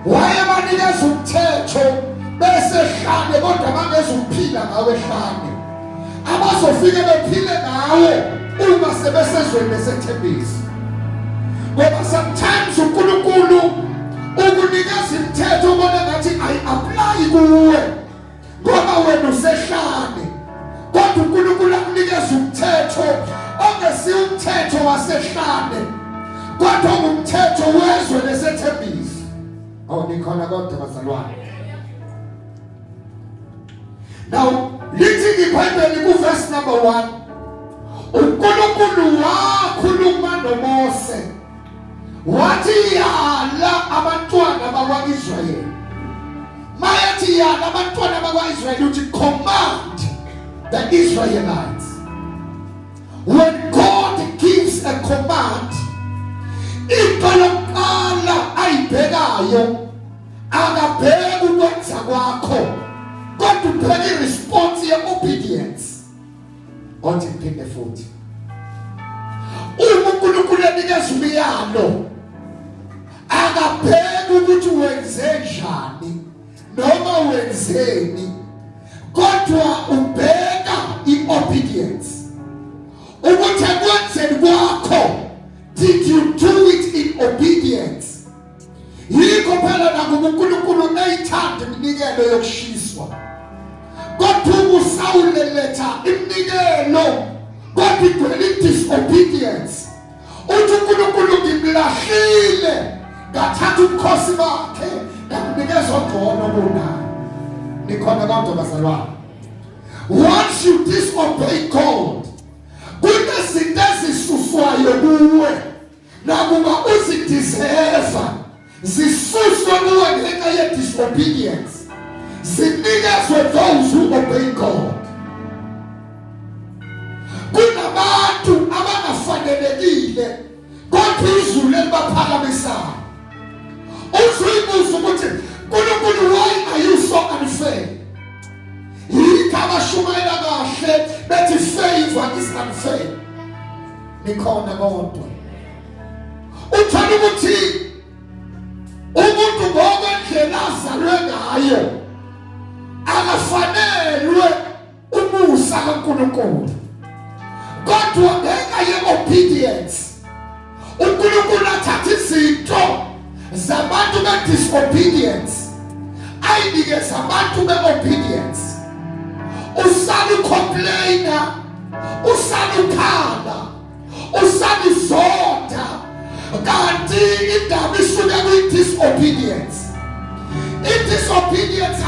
Wayebanikeza umthetho bese hlane, kodwa bangezuphila ngawe hlane. Abazofike bephile ngawe uma sebesezweni lesethembiso. Ngoba sometimes uNkulunkulu ukunikeza imithetho ubona ngathi ayi-apply kuwe ngoba wena usehlane, kodwa uNkulunkulu akunikeza umthetho ongesiwo umthetho wasehlane, kodwa ungumthetho wezwe lesethembiso. Awunikhona kodwa bazalwane? Now lithi iBhayibheli ku-verse number 1, uNkulunkulu wakhuluma noMose wathi yala abantwana bakwa-Israyeli. Mayethi yala abantwana bakwa-Israyeli, uthi command the Israelites. When God gives a command, into yokuqala ayibhekayo akabheki ukwenza kwakho, kodwa ubheka i-response ye-obedience. Othi ngiphinde futhi, uma uNkulunkulu enikeza umyalo akabheki ukuthi wenze njani noma wenzeni, kodwa ubheka i-obedience, ukuthi ekwenzeni kwakho did you do it in obedience. Yikho phela nakuba uNkulunkulu eyithanda iminikelo yokushiswa, kodwa uSawule letha iminikelo kodwa igcwele disobedience. Uthi uNkulunkulu ngimlahlile, ngathatha ubukhosi bakhe ngakunikeza ongcono kunaye. Nikhona kodwa bazalwane? Once you disobey God, kunezinto ezisuswayo kuwe nakuba uzideserve, zisuswe kuwe ngenxa ye-disobedience, zinikezwe those who obey God. Kunabantu abangafanelekile kodwa izulu elibaphakamisayo. Uzuyibuza ukuthi uNkulunkulu, why are you so unfair? Yikho abashumayela kahle bethi favor is unfair. Nikhona kodwa? Uthola ukuthi umuntu ngokwendlela azalwe ngayo akafanelwe umusa kaNkulunkulu, kodwa ngenxa ye-obedience uNkulunkulu athatha izinto zabantu be-disobedience ayinikeze abantu be-obedience. Usale ucomplaina, usale ukhala, usale uzonda, kanti indaba isuke kwi-disobedience. I-disobedience.